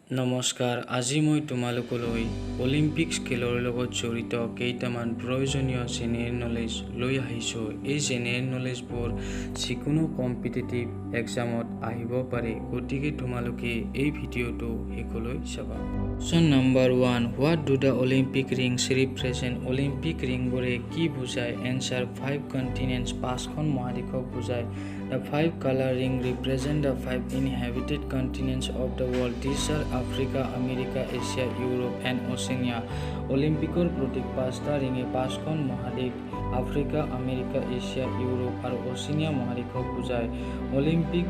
নমস্কাৰ, আজি মই তোমালোকলৈ অলিম্পিক্স খেলৰ লগত জড়িত কেইটামান প্ৰয়োজনীয় জেনেৰেল নলেজ লৈ আহিছোঁ। এই জেনেৰেল নলেজবোৰ যিকোনো কম্পিটিটিভ এক্সামত আহিব পাৰে, গতিকে তোমালোকে এই ভিডিঅ'টো শেষলৈ চাবা। Question number 1, what do the Olympic rings represent? Olympic ৰিংবোৰে কি বুজায়? এনচাৰ, 5 কণ্টিনেণ্টছ, পাঁচখন মহাদেশক বুজায়। The 5 colour ring represent the 5 inhabited continents of the world. These are Africa, America, Asia, Europe and Oceania. অলিম্পিকৰ প্ৰতীক পাঁচটা ৰিঙে পাঁচখন মহাদেশ আফ্ৰিকা, আমেৰিকা, এছিয়া, ইউৰোপ আৰু অ'চিনিয়া মহাদেশক বুজায়। অলিম্পিক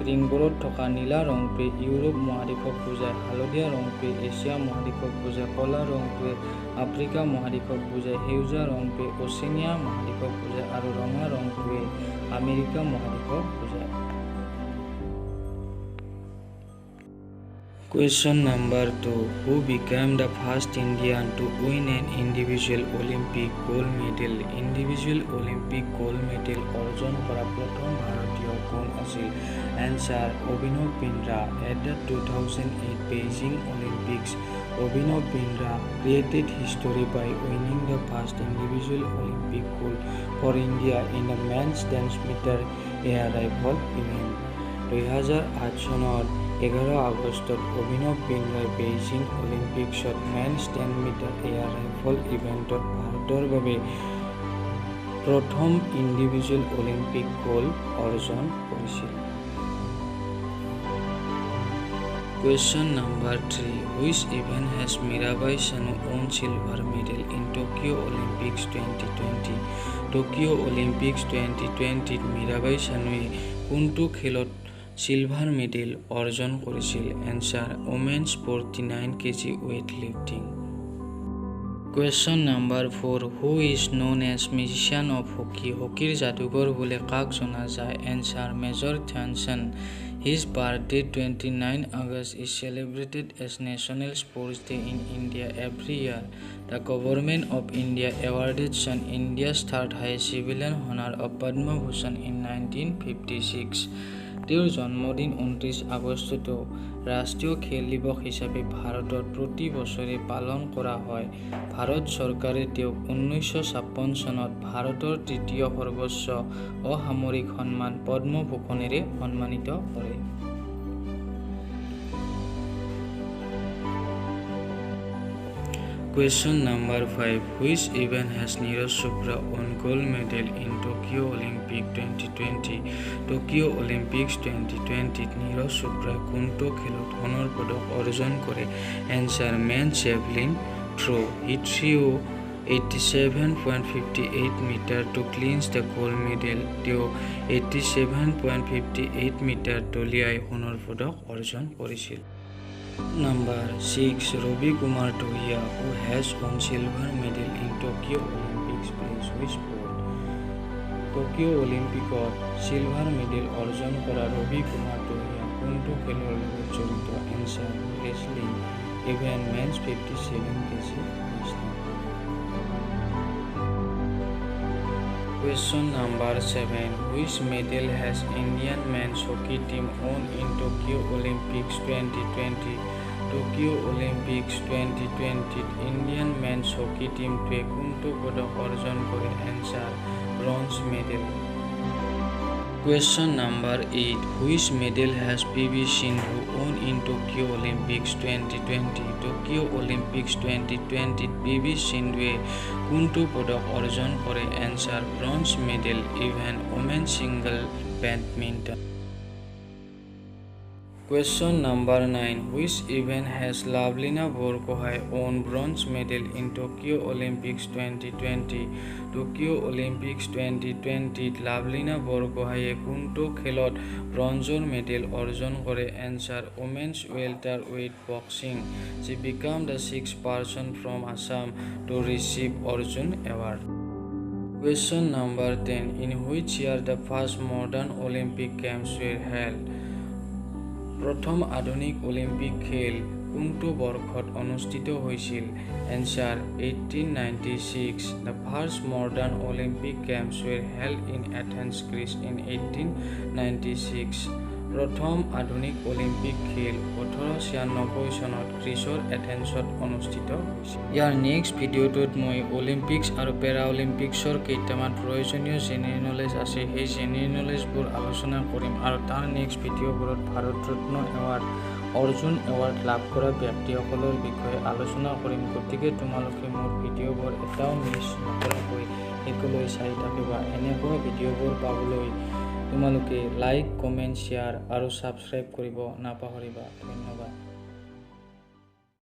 ৰিংবোৰত থকা নীলা ৰংটোৱে ইউৰোপ মহাদেশক বুজায়, হালধীয়া ৰংটোৱে এছিয়া মহাদেশক বুজায়, ক'লা ৰংটোৱে আফ্ৰিকা মহাদেশক বুজায়, সেউজীয়া ৰংটোৱে অ'চিনিয়া মহাদেশক বুজায় আৰু ৰঙা ৰংটোৱে আমেৰিকা মহাদেশক বুজায়। Question number 2, who became the first Indian to win an individual Olympic gold medal? Individual Olympic gold medal অৰ্জন কৰা প্ৰথম ভাৰতীয় কোন আছিল? Answer, Abhinav Bindra. At the 2008 Beijing Olympics, Abhinav Bindra created history by winning the first individual Olympic gold for India in the men's 10 meter air rifle event. 2008 চনৰ 11 আগষ্টত অভিনৱ বিন্দ্ৰাই Beijing অলিম্পিকছত men's 10 metre air rifle ইভেণ্টত ভাৰতৰ বাবে প্ৰথম individual Olympic gold অৰ্জন কৰিছিল। Question number 3, which event has Mirabai Chanu won silver medal in Tokyo Olympics 2020? Tokyo Olympics 2020ত Mirabai চানুৱে কোনটো খেলত চিলভাৰ মেডেল অৰ্জন কৰিছিল? Answer, women's 49 kg weight lifting. Question number 4, who is known as magician of hockey? হকীৰ যাদুকৰ বুলি কাক জনা যায়? Answer, Major Dhyan Chand. His birthday 29 August is celebrated as National Sports Day in India every year. The government of India awarded Chand India's third highest civilian honour of Padma Bhushan in 1956. তেওঁৰ জন্মদিন 29 আগষ্টতো ৰাষ্ট্ৰীয় খেল দিৱস হিচাপে ভাৰতত প্ৰতি বছৰে পালন কৰা হয়। ভাৰত চৰকাৰে তেওঁক 1956 চনত ভাৰতৰ তৃতীয় সৰ্বোচ্চ অসামৰিক সন্মান পদ্মভূষণেৰে সন্মানিত কৰে। Question number 5, which event has Neeraj Chopra won gold medal in Tokyo Olympic 2020? Tokyo Olympics 2020ত Neeraj চোপ্ৰাই কোনটো খেলত সোণৰ পদক অৰ্জন কৰে? Answer, men's javelin throw. He threw 87.58 metre to clinch the gold medal. তেওঁ 87.58 মিটাৰ দলিয়াই সোণৰ পদক অৰ্জন কৰিছিল। Number 6, Ravi Kumar Dahiya, who has won silver medal in Tokyo Olympics, plays which sport? Tokyo অলিম্পিকত চিলভাৰ মেডেল অৰ্জন কৰা ৰবি কুমাৰ দহিয়া কোনটো খেলৰ লগত জড়িত? Answer, wrestling event, men's 57 kg wrestling. Question number 7, which medal has Indian men's hockey team won in Tokyo Olympics 2020? Tokyo Olympics 2020ত Indian men's hockey টীমটোৱে কোনটো পদক অৰ্জন কৰে? Answer, bronze medal. Question number 8, which medal has P V Sindhu won in Tokyo Olympics 2020? Tokyo Olympics 2020ত P V সিন্ধুৱে কোনটো পদক অৰ্জন কৰে? Answer, bronze medal event, women single badminton. Question number 9, which event has Lovlina Borgohain won bronze medal in Tokyo Olympics 2020? Tokyo Olympics 2020ত Lovlina বৰগোহাঁইয়ে কোনটো খেলত ব্ৰঞ্জৰ medal অৰ্জন কৰে? Answer, women's welter weight boxing. She became the 6th person from Assam to receive Arjuna award. Question number 10, in which year the first modern Olympic Games were held? প্ৰথম আধুনিক Olympic খেল কোনটো বৰ্ষত অনুষ্ঠিত হৈছিল? Answer, 1896. The first modern Olympic Games were held in Athens, Greece in 1896. প্ৰথম আধুনিক Olympic খেল 1896 চনত গ্ৰীচৰ এথেন্সত অনুষ্ঠিত হৈছিল। ইয়াৰ নেক্সট ভিডিঅ'টোত মই অলিম্পিক্স আৰু পেৰা অলিম্পিক্সৰ কেইটামান প্ৰয়োজনীয় জেনেৰেল নলেজ আছে, সেই জেনেৰেল নলেজবোৰ আলোচনা কৰিম আৰু তাৰ next ভিডিঅ'বোৰত Bharat Ratna award, Arjun award লাভ কৰা ব্যক্তিসকলৰ বিষয়ে আলোচনা কৰিম। গতিকে তোমালোকে মোৰ ভিডিঅ'বোৰ এটাও মিছ নকৰাকৈ শেষলৈ চাই থাকিবা। এনেকুৱা ভিডিঅ'বোৰ পাবলৈ তোমালোকে লাইক, কমেণ্ট, শ্বেয়াৰ আৰু ছাবস্ক্ৰাইব কৰিব নাপাহৰিবা। ধন্যবাদ।